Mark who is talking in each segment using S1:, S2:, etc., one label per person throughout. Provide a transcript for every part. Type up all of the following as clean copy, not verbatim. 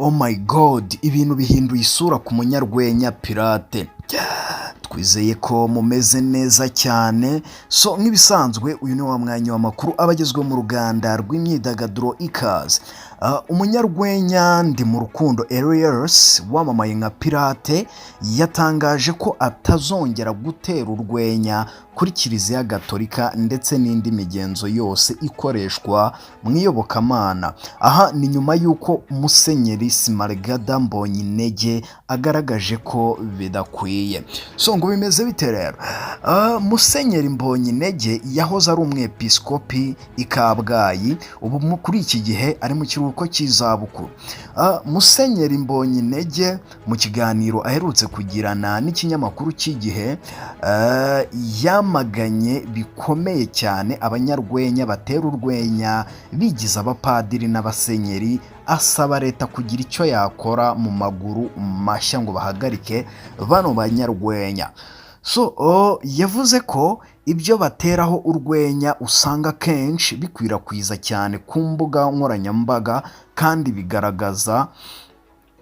S1: Oh my God, ibintu bihinduye isura ku munyarwenya Pirate. Twizeye ko mumeze neza cyane. So nk'ibisanzwe, uyu ni wa mwanya w'amakuru aba agezweho mu ruganda rw'imyidagaduro. Ikaze. Umunyarwenya ndi mu rukundo Elias wamamaye nka Pirate yatangaje ko atazongera gutera urwenya kuri Kiliziya Gatolika ndetse n'indi migenzo yose ikoreshwa mu iyobokamana. Aha ni nyuma y'uko Musenyeri Simaragda Mbonyintege agaragaje ko bidakwiye. So ngo bimeze bite rero? Musenyeri Mbonyintege yahoze ari umwepiskopi i Kabgayi, ubu kuri iki gihe ari mu kiruhuko cy'izabukuru. Musenyeri Mbonyintege mu kiganiro aherutse kugirana n'ikinyamakuru cy'Igihe, yamaganye bikomeye cyane abanyarwenya batera urwenya bigize abapadiri n'abasenyeri, asaba leta kugira icyo yakora mu maguru mashya ngo bahagarike bano banyarwenya. So yavuze ko ibyo bateraho urwenya usanga kenshi bikwirakwiza cyane ku mbuga nkoranyambaga kandi bigaragaza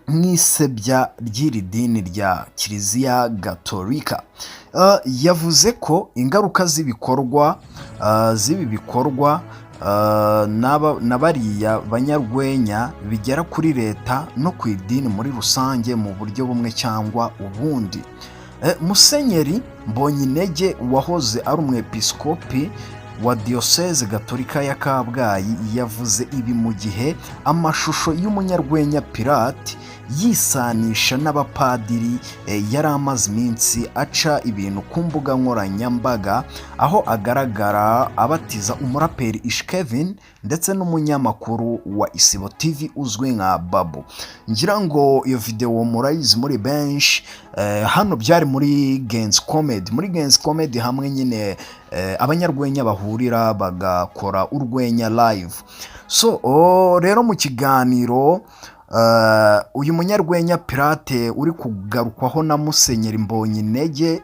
S1: nk'isebya ry'iri dini rya Kiliziya Gatolika. Yavuze ko ingaruka z'ibikorwa z'ibi bikorwa na bariya banyarwenya bigera kuri leta no ku idini muri rusange mu buryo bumwe cyangwa ubundi. Musenyeri Mbonyintege wahoze ari umwepiskopi wa Diyoseze Gatolika ya Kabgayi yavuze ibi mu gihe amashusho y'umunyarwenya Pirate yisanisha n'abapadiri yari amaze iminsi aca ibintu ku mbuga nkoranyambaga, aho agaragara abatiza umuraperi Ish Kevin ndetse n'umunyamakuru wa Isibo TV uzwi nka Babu. Ngira ngo iyo videwo murayizi muri benshi. Hano byari muri Genzi Comedy, muri Genzi Comedy hamwe nyine abanyarwenya bahurira bagakora urwenya live. So rero mu kiganiro uyu munyarwenya Pirate uri kugarukwaho na Musenyeri Mbonyintege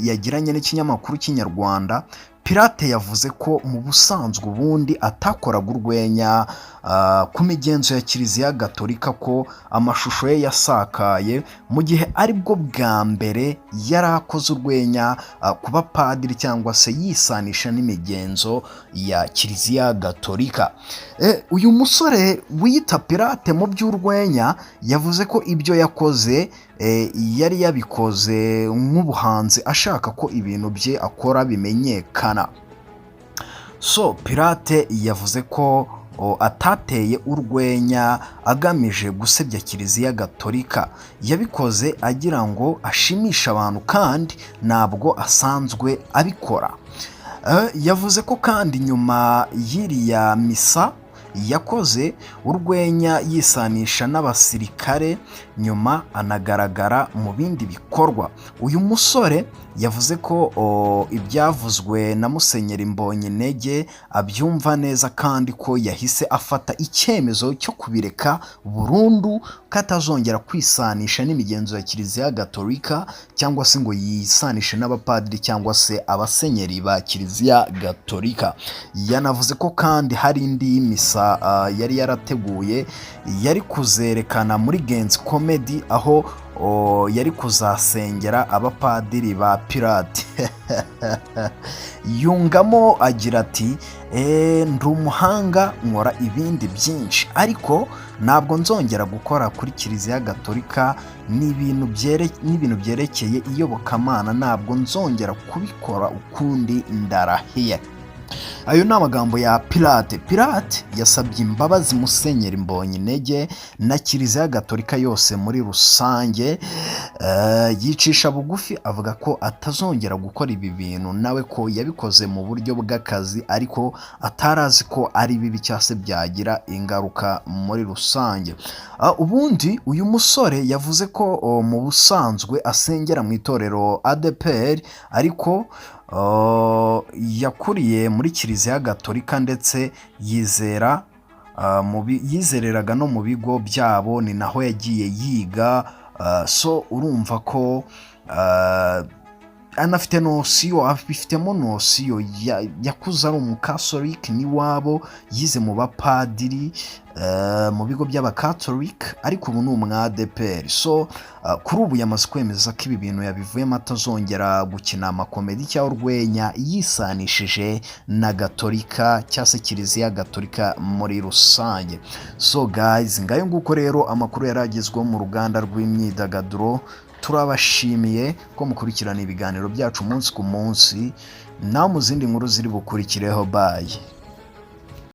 S1: yagiranye n'ikinyamakuru cy'Inyarwanda, Pirate yavuze ko mu busanzwe ubundi atakoraga urwenya ku migenzo ya Kiliziya Gatolika, ko amashusho ye yasakaye mu gihe aribwo bwa mbere yari akoze urwenya ku bapadiri cyangwa se yisanisha n'imigenzo ya Kiliziya Gatolika. Uyu musore wiyita Pirate mu by'urwenya yavuze ko ibyo yakoze yari yabikoze nk'ubuhanzi, ashaka ko ibintu bye akora bimenyekana. So Pirate yavuze ko atateye urwenya agamije gusebya Kiliziya Gatolika, yabikoze agira ngo ashimishe abantu kandi ntabwo asanzwe abikora. Yavuze ko kandi nyuma y'iriya misa yakoze urwenya yisanisha n'abasirikare, nyuma anagaragara mu bindi bikorwa. Uyu musore yavuze ko ibyavuzwe na Musenyeri Mbonyintege abyumva neza kandi ko yahise afata icyemezo cyo kubireka burundu, ko atazongera kwisanisha n'imigenzo ya Kiliziya Gatolika cyangwa se ngo yisanishe n'abapadiri cyangwa se abasenyeri ba Kiliziya Gatolika. Yanavuze ko kandi hari indi misa yari yarateguye yari kuzerekana muri Genzi Comedy, aho yari kuzasengera abapadiri ba Pirate. Yungamo agira ati: "Ndi umuhanga, nkora ibindi byinshi, ariko ntabwo nzongera gukora kuri Kiliziya Gatolika n'ibintu byerekeye iyobokamana, ntabwo nzongera kubikora ukundi, ndarahiye." Ayo ni amagambo ya Pirate. Pirate yasabye imbabazi Musenyeri Mbonyintege na Kiliziya Gatolika yose muri rusange, yicisha bugufi avuga ko atazongera gukora ibi bintu, nawe ko yabikoze mu buryo bw'akazi ariko atari azi ko ari bibi cyangwa se byagira ingaruka muri rusange. Ubundi uyu musore yavuze ko mu busanzwe asengera mu itorero ADEPR, ariko yakuriye muri Kiliziya Gatolika ndetse yizera yizereraga no mu bigo byabo, ni naho yagiye yiga. So urumva ko Anafite notion, abifitemo notion. Yakuze ari umukatolike n'iwabo, yize mu bapadiri, mu bigo by'abakatolike, ariko ubu ni umwadeperi. So kuri ubu yamaze kwemeza ko ibi bintu yabivuyemo, atazongera gukina amakomedi cyangwa urwenya yisanishije na Gatolika cyangwa se Kiliziya Gatolika muri rusange. So guys, ngayo nguko rero amakuru yari agezweho mu ruganda rw'imyidagaduro. Turabashimiye ko mukurikirana ibiganiro byacu umunsi ku munsi. Nawe mu zindi nkuru ziri bukurikireho, bye.